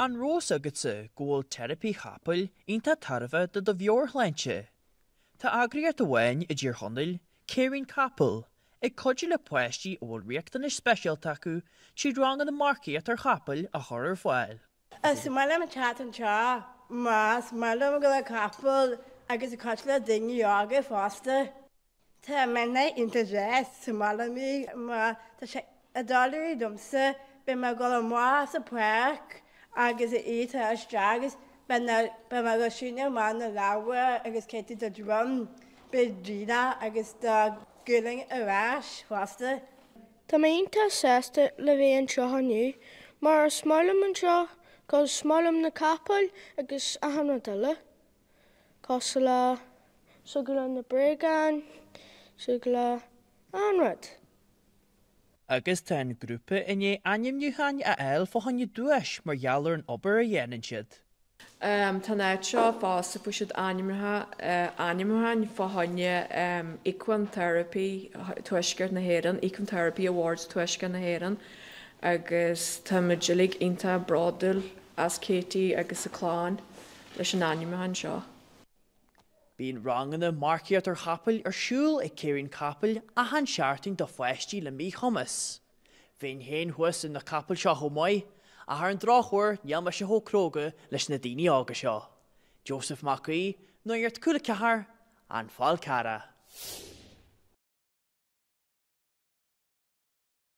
An raibh fhios agatsa go bhfuil teiripí chapaill iontach tairbheach do do mheabhairshláinte? Tá eagraíocht amháin i dTír Chonaill, Céirín Capall, ag cuidiú le páistí a bhfuil riachtanais speisialta acu tríd ranganna marcaíocht ar chapaill a chur ar fáil. Is maith liom teacht anseo mar is maith liom dul ar capall agus ag caint le daoine óga fosta. Tá mé iontach deas, is maith liom é mar tá sé ag doiligh liomsa, beidh mé ag dul amach sa pháirc agus ag ithe isteach agus beidh beidh mé ag dul síneadh amach na lámha agus caithfidh do dhroim beidh díreach agus do ghualainn ar ais fosta. Tá mé iontach sásta le bheith anseo inniu mar is maith liom anseo 'cause is maith liom na capaill agus achan rud eile. Cosúil le, cosúil le na bréagáin, cosúil le achan rud. Agus tá an grúpa i ndiaidh ainmniúcháin a fháil fá choinne duais mar gheall ar an obair a dhéanann siad. Tá an áit seo fosta, fuair siad ainmniúcháin fá choinne Equine Therapy Tuaisceart na hÉireann, Equine Therapy Awards Tuaisceart na hÉireann agus tá muid uilig iontach bródúil as Katie agus a clann. leis an ainmniúchán seo. Bíonn ranganna marcaíocht ar chapaill ar siúl ag Céirín Capaill achan seachtain do pháistí le míchumas. Bheinn féin thuas ar na capaill seo chomh maith, ach ar an drochuair níl mise chomh cróga leis na daoine óga seo. Joseph Mac Aoidh, Nuacht Cúla 4, An Fál Carrach.